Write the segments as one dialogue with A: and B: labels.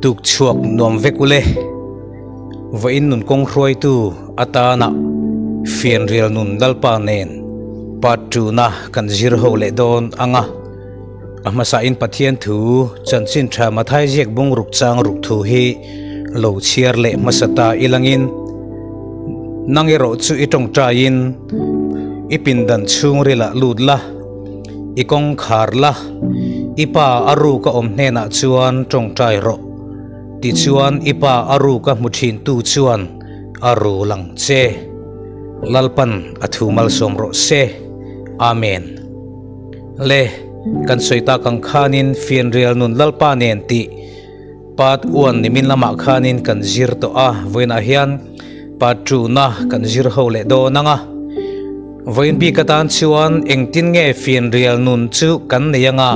A: Tuk chhuak nuam vek ule. Vawiin nun kawng hruaitu atana fianrial nun Lalpa nen part tuna kan zir ho leh dawn ang a. A hmasain Pathian thu chanchin tha Mathai ziak bung ruk chang ruk thu hi lo chhiar leh hmasa ta ilangin nang erawh chu i tawngtaiin i pindan chhungrilah lut la, i kawng khar la, i pa a ruk a awm hnenah chuan tawngtai rawh. Tichuan i pa a ruk a hmu thintu chuan a ru lang che. Lalpan a thu malsawm rawh se. Amen. Le, kan sawi tak ang khanin fianrial nun Lalpa nen tih part one nimin lamah khanin kan zir tawh a, vawiinah hian part two na kan zir ho leh dawn ang a. Vawiin bik atan chuan engtin nge fianrial nun chu kan nei ang a,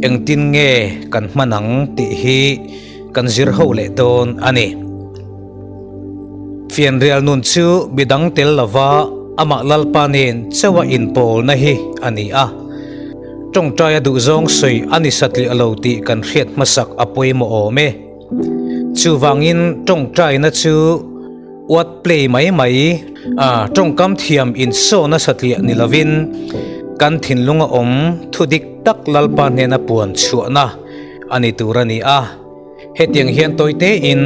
A: engtin nge kan hman ang tih hi kan zir ho leh dawn a ni. Fianrial nun chu midang tel lova amah Lalpa nen chauha inpawlna hi a ni a. Tawngtaia duhzawng sawi a ni satliah lo tih kan hriat hmasak a pawimawh awm e. Chuvangin tawngtaina chu word play mai mai, tawngkam thiam insawna satliah ni lovin kan thinlunga awm thudik tak Lalpa hnena puan chhuahna a ni tur a ni a. Hetiang hian tawitein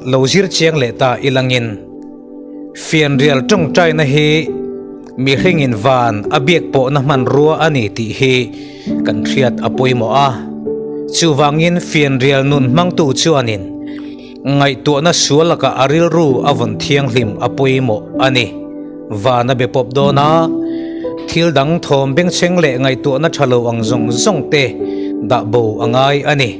A: lo zir chiang leh ta ilangin fianrial tawngtaina hi mihringin van a biak pawhna hmanrua a ni tih hi kan hriat a pawimawh a. Chuvangin fianrial nun hmangtu chuanin ngaihtuahna sual lakah a rilru a vawn thianghlim a pawimawh a ni. Van a be pawp dawn a, thil dang thawm bengchheng leh ngaihtuahna tha lo ang zawng zawng te dah bo a ngai a ni.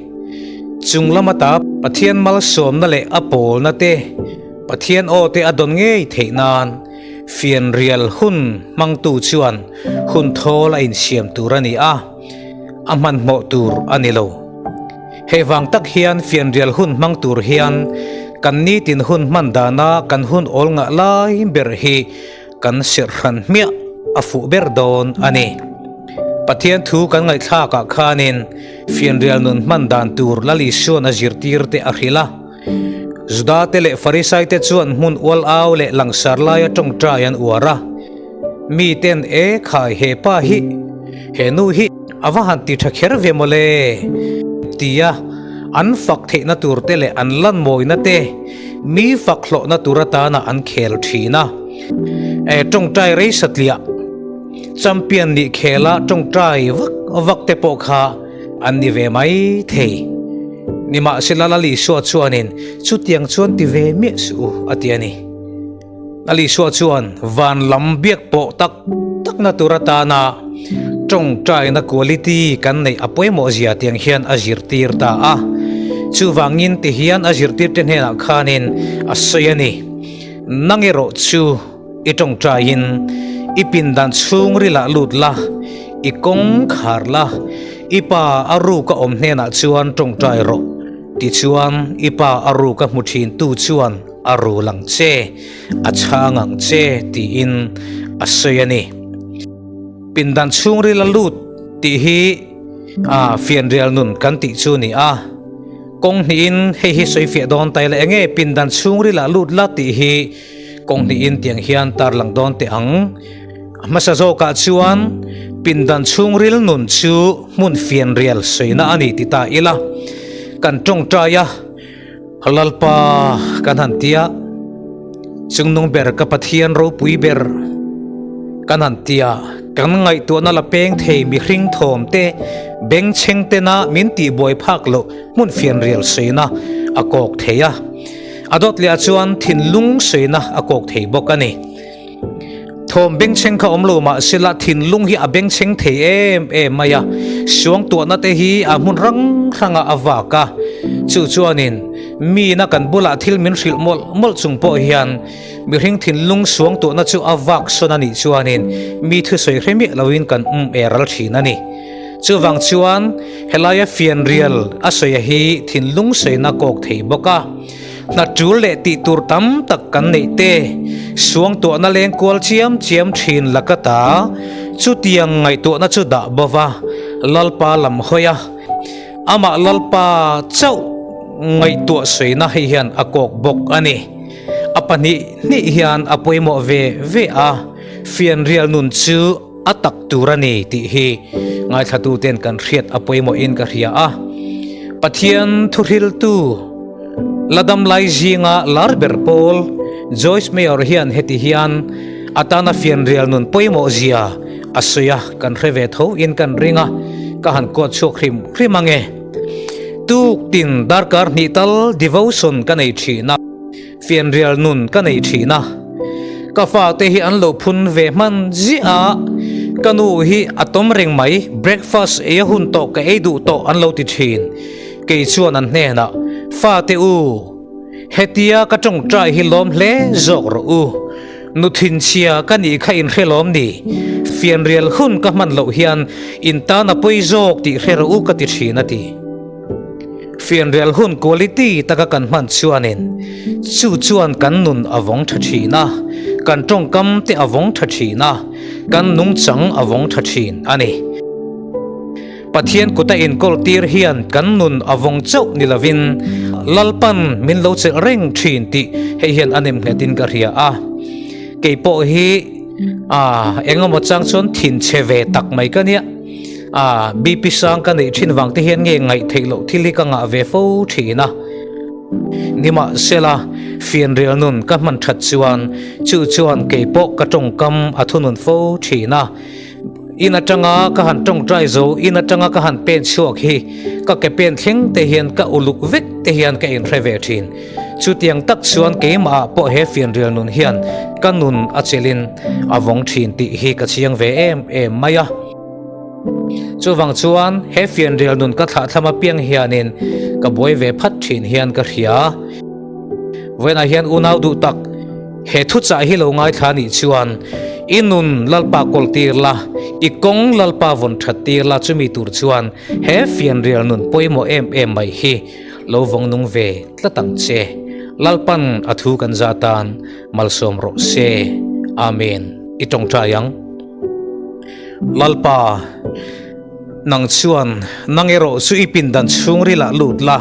A: Chung lama ta Pathian malsawmna leh a pawlna te, Pathian aw te a dawn ngei theih nan fianrial hun hmangtu chuan hun thawl a insiam tur a ni a, a hmanhmawh tur a ni lo. Hei vang tak hian fianrial hun hmang tur hian kan nitin hun hman dana kan hun awl ngah lai ber hi kan sirhran hmiah a fuh ber dawn a ni. Pathian thu kan ngaihthlakah khanin fianrial nun hman dan tur Lal Isuan a zirtir te a hrilh a. Juda te leh Farisai te chuan hmun ual au leh langsar laia tawngtai an uar a. Mi ten e khai he pa hi, he nu hi a va han ti tha kher ve mawle tia an fak theihna tur te leh an lan mawina te mi fak hlawhna tur atana an khel thin a. E tawngtai rei satliah champion nih khela tawngtai vak vak te pawh kha an ni ve mai thei. Nimahsela Lal Isua chuanin chutiang chuan ti ve miah suh u a ti a ni. Lal Isua chuan van lam biak pawh tak takna tur atana tawngtaina quality kan neih a pawimawh zia tiang hian a zirtir ta a. Chuvangin ti hian a zirtirte hnenah khanin a sawi a ni, Nang erawh chu i tawngtaiin i pindan chhungrilah lut la, i kawng khar la, i pa a ruk a awm hnenah chuan tawngtai rawh. Tichuan i pa a ruk a hmu thintu chuan a rul ang che, a chhang ang che tiin a sawi a ni. Pindan chhungril a lut tih hi a fianrial nun kan tih chu a ni a. Kawng hnihin hei hi sawi fiah dawn ta ila enge pindan chhungril ah lut la tih hi kawng hnihin tiang hian tarlang dawn teh ang. A hmasa zawkah chuan pindan chhungril nun chu hmun fianrial sawina a ni ti ta ila kan tawngtai a. Lalpa kan han tia, Chungnung ber ka Pathian ropui ber kan han tia, kan ngaihtuahna la peng thei mihring thawm te, bengchheng tena min tihbuai phak loh hmun fianrial sawina a kawk thei a. A dawt leh ah chuan thinlung sawina a kawk thei bawk a ni. Thawm bengchheng kha awm lo mah sela thinlung hi a bengchheng thei em em mai a, suangtuahna te hi a hmun hrang hrangah a vak a, chu chuanin mina kan bulah thil min hrilh mawlh mawlh chung pawh hian mihring thinlung suangtuahna chu a vak sawn a nih chuanin mi thusawi hre miah loin kan um e ral thin a ni. Chuvang chuan helaia fianrial a sawi hi thinlung sawina kawk thei bawk a. Hna tul leh tih tur tam tak kan neih te, suangtuahna leng kual chiam chiam thin laka ta, chutiang ngaihtuahna chu dah bo va, Lalpa lam hawi a, amah Lalpa chauh ngaihtuah sawina hei hian a kawk bawk a ni. A pahnih hnih hian a pawimawh ve ve a, fianrial nun chu a tak tur a ni tih hi ngaithlatuten kan hriat a pawimawhin ka hria a. Pathian thuhriltu la dam lai zinga lar ber pawl Joyce Meyer hian heti hian a tana fianrial nun pawimawh zia a sawi a, kan hre ve tho in kan ring a, ka han kuat chhuak hrim hrim ange. Tuk tin darkar hnih tal devotion ka nei thin a, fianrial nun ka nei thin a, ka fate hi an lo phun ve hman ziah a, ka nu hi a tawm reng mai, breakfast ei a hun tawh ka ei duh tawh an lo ti thin, kei chuan an hnenah, Fate u, hetia ka tawngtai hi lawm hle zawk rawh u. Nu thinchhia ka nih kha in hre lawm ni? Fianrial hun ka hman loh hian in tan a pawi zawk tih hre rawh u ka ti thin a ti. Fianrial hun quality taka kan hman chuanin chu chuan kan nun a vawng tha thin a, kan tawngkam te a vawng tha thin a, kan nungchang a vawng tha thin a ni. Pathian kuta inkawl tir hian kan nun a vawng chauh ni lovin Lalpan min lo chelh reng thin tih hei hian a nem nghetin ka hria a. Kei pawh hi ah engemaw chang chuan thinchhe ve tak mai ka nia. Ah BP sang ka neih thin vang te hian nge ngaih theih loh thil hi ka ngah ve fo thin a. Nimahsela fianrial nun ka hman that chuan chu chuan kei pawh ka tawngkam a thunun fo thin a. In atanga ka han tawngtai zo, in atanga ka han pen chhuak hi ka ke pen thleng te hian ka uluk vek te hian ka inhre ve thin. Chutiang tak chuan keimah ah pawh he fianrial nun hian ka nun a chelhin a vawng thin tih hi ka chiang ve em em mai a. Chuvang chuan he fianrial nun ka thlahthlam apiang hianin ka buai ve phat thin hian ka hria. Vawiinah hian unau duh tak he thuchah hi lo ngaithla nih chuan i nun Lalpa kawl tir la, i kawng Lalpa vawn that tir la chumi tur chuan he fianrial nun pawimawh em em mai hi lo vawng nung ve tlat ang che. Lalpan a thu kan za tan malsawm rawh se. Amen. I tawngtai ang. Lalpa. Nang chuan nang erawh chu i pindan chhungrilah lut la.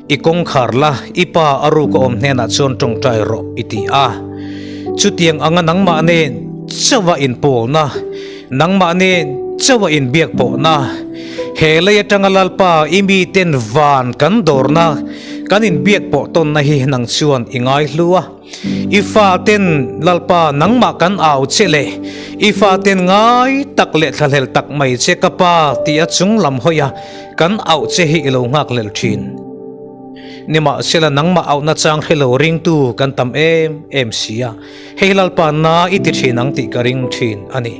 A: I kawngkhar la, i pa a ruk a awm hnenah chuan tawngtai rawh i ti a. Chutiang anga nangmah nen chauha inpawlna, nangmah nen chauha inbiak pawhna, he lei atanga Lalpa i miten van kan dawrna, kan inbiak pawh tawnna hi nang chuan i ngai hlu a. I faten Lalpa nangmah kan au che le, i faten ngai tak leh thlahlel tak mai che ka pa tia chung lam hawi a kan auh che hi i lo nghak lel thin. Nimahsela nangmah auhna chang hre lo ringtu kan tam em em si a, hei Lalpa na i ti thin ang tih ka ring thin a ni.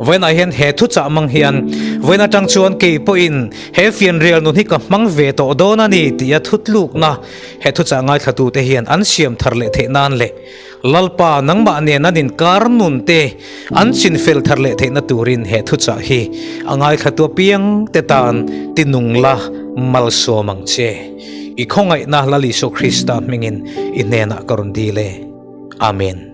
A: Vawiinah hian he thuchah hmang hian vawiin atang chuan kei pawhin he fianrial nun hi ka hmang ve tawh dawn a ni tia thutlukna He thuchah ngaithlatute hian an siam thar leh theih nan leh Lalpa nangmah nen an inkar nun te an chinfel thar leh theihna turin he thuchah hi a ngaithlatu apiang te tan tinung la malsawm ang che. I khawngaihna Lal Isua Krista hmingin i hnenah ka rawn dil e. Amen.